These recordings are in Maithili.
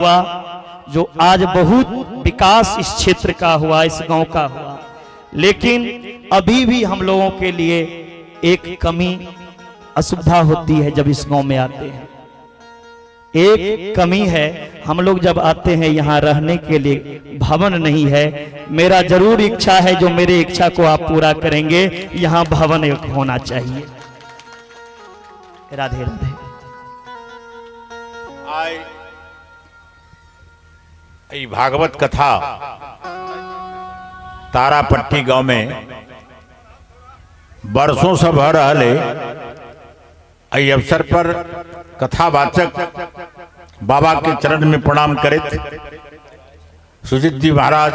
हुआ, जो आज बहुत विकास इस क्षेत्र का हुआ, इस गांव का हुआ, लेकिन अभी भी हम लोगों के लिए एक कमी असुविधा होती है जब इस गांव में आते हैं। एक कमी है, हम लोग जब आते हैं यहाँ रहने के लिए भवन नहीं है। मेरा जरूर इच्छा है, जो मेरे इच्छा को आप पूरा करेंगे, यहाँ भवन एक होना चाहिए। राधे राधे। आइ ई भागवत कथा तारापट्टी गांव में वर्षों से भऽ रहल है। एहि अवसर पर कथावाचक बाबा के चरण में प्रणाम करैत सुजीत जी महाराज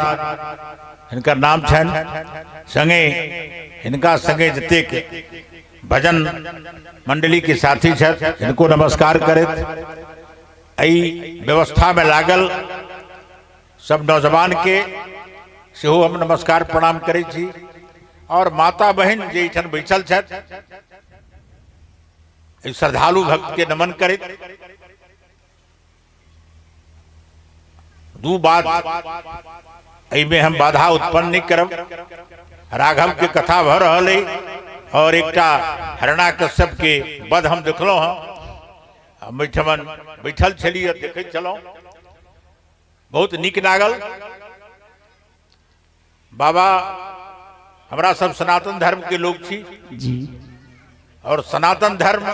हिनकर नाम छनि, संगे हिनका संगे जतेक भजन मंडली के साथी छथि हिनको नमस्कार करैत, एहि व्यवस्था में लागल सब नौजवान के सेहो हम नमस्कार प्रणाम करै छी और माता बहिन जे एहिठाम बैसल छथि एहि श्रद्धालु भक्त के नमन करैत दू बात एहिमे हम बाधा उत्पन्न नहीं करब। राघव के कथा भऽ रहल अइ और एकटा हरणा कश्यप के वध हम देखलहुँ हँ, हम एहिठमन बैठल छलियै, देखैत छलहुँ, बहुत नीक लागल। बाबा हमरा सब सनातन धर्म के लोग छी जी, और सनातन धर्म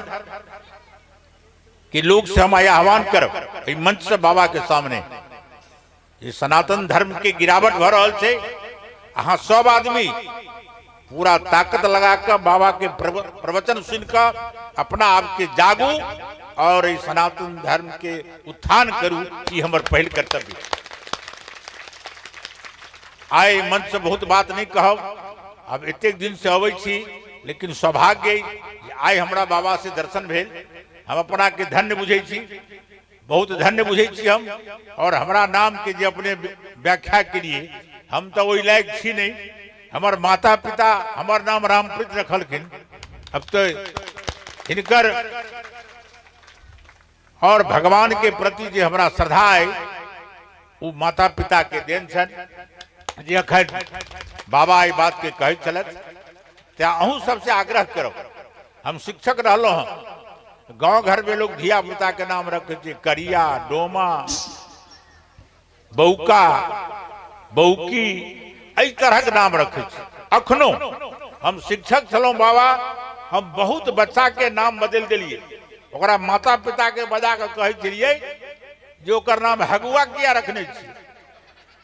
के लोग से हम आह्वान करब एहि मंच से बाबा के सामने, ये सनातन धर्म के गिरावट भऽ रहल छै, अहाँ सब आदमी पूरा ताकत लगा कऽ बाबा के प्रवचन सुनि कऽ अपना आप के जागू और एहि सनातन धर्म के उत्थान करू, ई हमर पहिल कर्तव्य। आइ मंच से बहुत बात नहीं कहब, अब एतेक दिन से अबै छी, लेकिन सौभाग्य जे आइ हमरा बाबा से दर्शन भेल, हम अपना के धन्य बुझै छी, बहुत धन्य बुझै छी हम। और हमरा नाम के जे अपने व्याख्या के लिए, हम तो ओहि लायक छी नहीं, हमर माता पिता हमर नाम रामप्रीत रखलखिन, अब तो हिनकर और भगवान के प्रति जे हमरा श्रद्धा है वो माता पिता के देन छनि जे अखन बाबा एहि बात के कहैत छलथि। तें अहूँ सबसे आग्रह करब, हम शिक्षक रहलहुँ हँ, गाँव घर में लोग धिया पुता के नाम रखे छै करिया, डोमा, बौका, बौकी, एहि तरहक नाम रखे छै। अखनो हम शिक्षक छलहुँ बाबा, हम बहुत बच्चा के नाम बदलि देलियै, ओकरा माता पिता के बजा कऽ कहै छलियै जे ओकर नाम हगुआ किया रखने छी,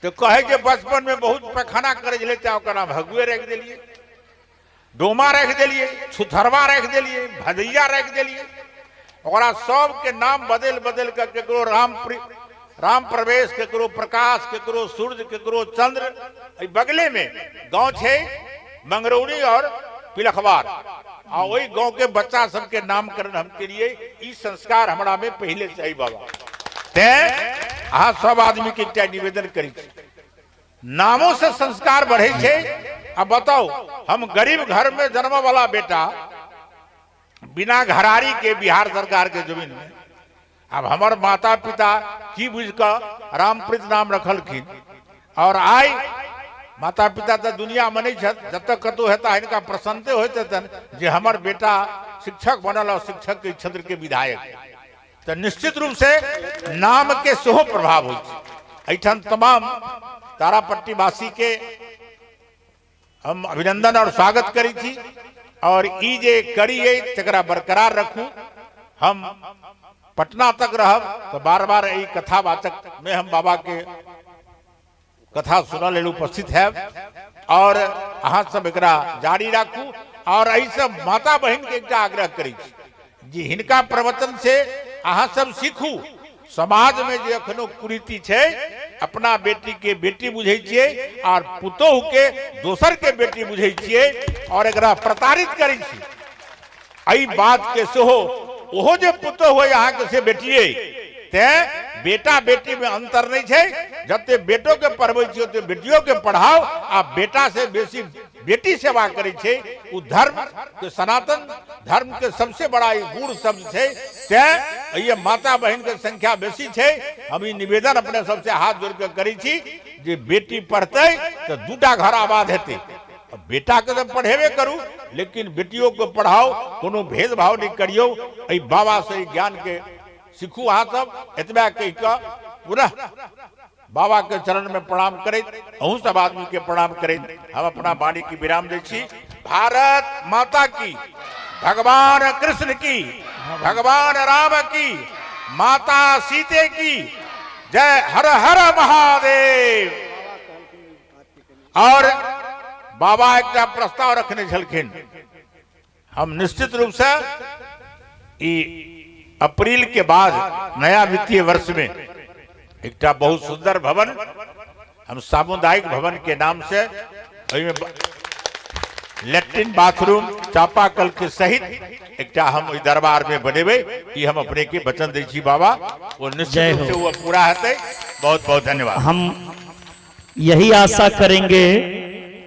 तऽ कहै जे बचपन में बहुत पैखाना करै छलै तें ओकर नाम हगुए राखि देलियै, डोमा राखि देलियै, छुथरवा राखि देलियै, भदैया राखि देलियै। ओकरा सबके नाम बदलि बदलि कऽ केकरो राम प्रवेश, केकरो प्रकाश, केकरो सूर्य, केकरो चंद्र। एहि बगले में गांव छै मंगरौनी और पिलखवार, आ ओहि गांव के बच्चा सबके नामकरण हम केलियै। ई संस्कार हमरा में पहिले से है बाबा। तें अहाँ सब आदमी के एकटा निवेदन करै छी, नामों से संस्कार बढ़े छै। अब बताओ, हम गरीब घर में जन्म वाला बेटा बिना घरारी के बिहार सरकार के जमीन में, अब हमर माता पिता की बुझ कऽ रामप्रीत नाम रखलखिन, और आइ माता पिता तऽ दुनिया में नहीं छथि, जतऽ कतहु हेता हिनका प्रसन्नते होइत हेतनि जे हमर बेटा शिक्षक बनल और शिक्षक के क्षेत्र के विधायक। तऽ निश्चित रूप से नाम के सेहो प्रभाव होइ छै। एहिठाम तमाम तारापट्टी वासी के हम अभिनंदन और स्वागत करै छी और ई जे कड़ी अइ तकरा बरकरार रखू। हम पटना तक रहब तऽ बार बार एहि कथावाचक में हम बाबा के कथा सुनऽ लेल उपस्थित हैब और अहाँ सब एकरा जारी राखू। और एहिसँ माता बहिन के एकटा आग्रह करै छी जे हिनका प्रवचन से अहाँ सब सीखू। समाज में जे अखनो कुरीति छै, अपना बेटी के बेटी बुझै छियै और पुतोहु के दोसर के बेटी बुझै छियै और एकरा प्रताड़ित करै छी, एहि बात के सेहो ओहो जे पुतोहु है अहाँके से बेटिए, तें बेटा बेटी में अंतर नहीं छै। जते बेटो के पढ़बै छियै ओते बेटियो के पढ़ाओ, आ बेटा से बेसी बेटी सेवा करै छै ओ धर्म के, सनातन धर्म के सबसे बड़ा ई गूढ़ शब्द छै। तें एहि माता बहिन के संख्या बेसी छै। हम ई निवेदन अपने सबसे हाथ जोड़ के करै छी जे बेटी पढ़तै तऽ दूटा घर आबाद हेतै। बेटा के तऽ पढ़ेबे करू, लेकिन बेटियों के पढ़ाओ, कोनो भेदभाव नहीं करियौ। एहि बाबा से ज्ञान के सीखू अहाँ सब। एतबा कहि कऽ पुनः बाबा के चरण में प्रणाम करैत, अहूँ सब आदमी के प्रणाम करैत हम अपना वाणी की विराम दै छी। भारत माता की, भगवान कृष्ण की, भगवान राम की, माता सीते की जय। हर हर महादेव। और बाबा एकटा प्रस्ताव रखने छलखिन, हम निश्चित रूप से ई अप्रैल के बाद नया वित्तीय वर्ष में एकटा बहुत सुंदर भवन हम सामुदायिक भवन के नाम से ओहिमे लैट्रिन बाथरूम चापाकल के सहित एकटा हम ओहि दरबार में बनेबै। ई हम अपने के वचन दै छी बाबा, वो निश्चित जय रूप हो। से वो पूरा हेतै। बहुत बहुत धन्यवाद। हम यही आशा करेंगे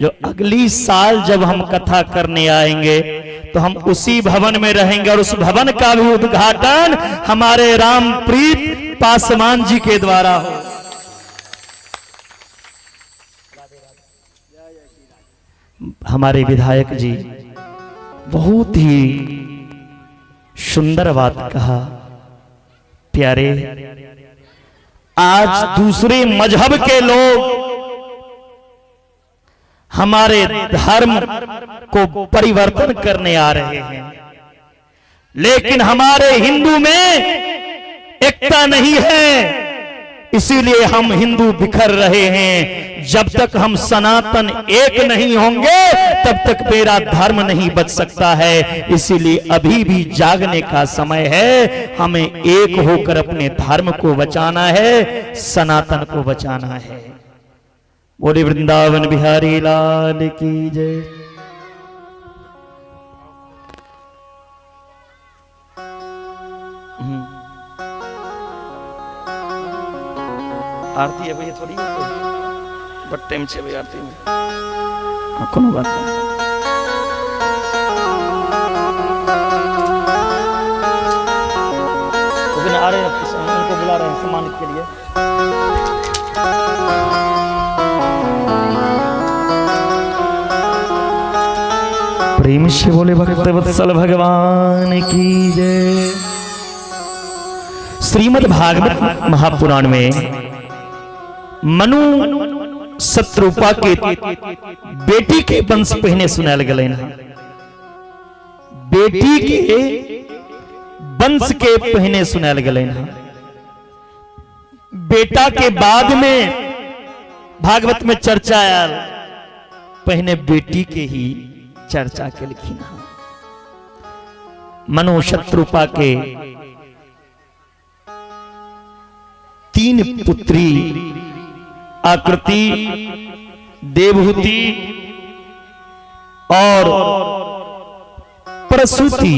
जो अगली साल जब हम कथा करने आएंगे तो हम उसी भवन में रहेंगे और उस भवन का भी उद्घाटन हमारे रामप्रीत पासवान जी के द्वारा हो। हमारे विधायक जी बहुत ही सुंदर बात कहा। प्यारे, आज दूसरे मजहब के लोग हमारे धर्म को परिवर्तन करने आ रहे हैं, लेकिन हमारे हिंदू में एकता नहीं है, इसीलिए हम हिंदू बिखर रहे हैं। जब तक हम सनातन एक नहीं होंगे तब तक मेरा धर्म नहीं बच सकता है। इसीलिए अभी भी जागने का समय है, हमें एक होकर अपने धर्म को बचाना है, सनातन को बचाना है। बोले वृंदावन बिहारी लाल की जय। आरती है भैया, थोड़ी बट टाइम छे भाई आरती में। हाँ, कोनो बात नहीं। आ रहे हैं, उनको बुला रहे हैं सम्मान के लिए। प्रेम से बोले भक्त वत्सल भगवान की जय। श्रीमद् भागवत महापुराण में मनु शत्रुपा के बेटी के वंश पहिने सुनायल गेलै हन। बेटी के वंश के पहिने सुनायल गेलै हन। बेटा के बाद में भागवत में चर्चा आयल, पहिने बेटी के ही चर्चा केलखिन हन। मनु शत्रुपा के 3 पुत्री आकृति, देवहूति और प्रसूति,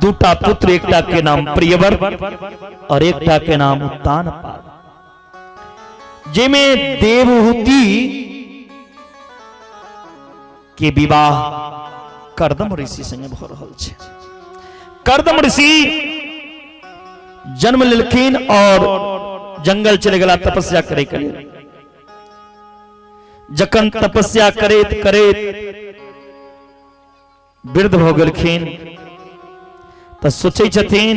दूटा पुत्र, एकटा के नाम प्रियवर और एकटा के नाम उत्तानपाद। जिमे देवहूति के विवाह कर्दम ऋषि संगे भ रहल छै। कर्दम ऋषि जन्म लेलखिन और जंगल चले गेला तपस्या करे के लेल। जखन तपस्या करैत करैत वृद्ध भ गेलखिन तऽ सोचै छथिन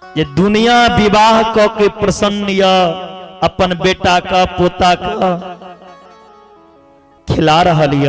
जे दुनिया विवाह क के प्रसन्न य, अपन बेटा का पोता का खिला रहल य,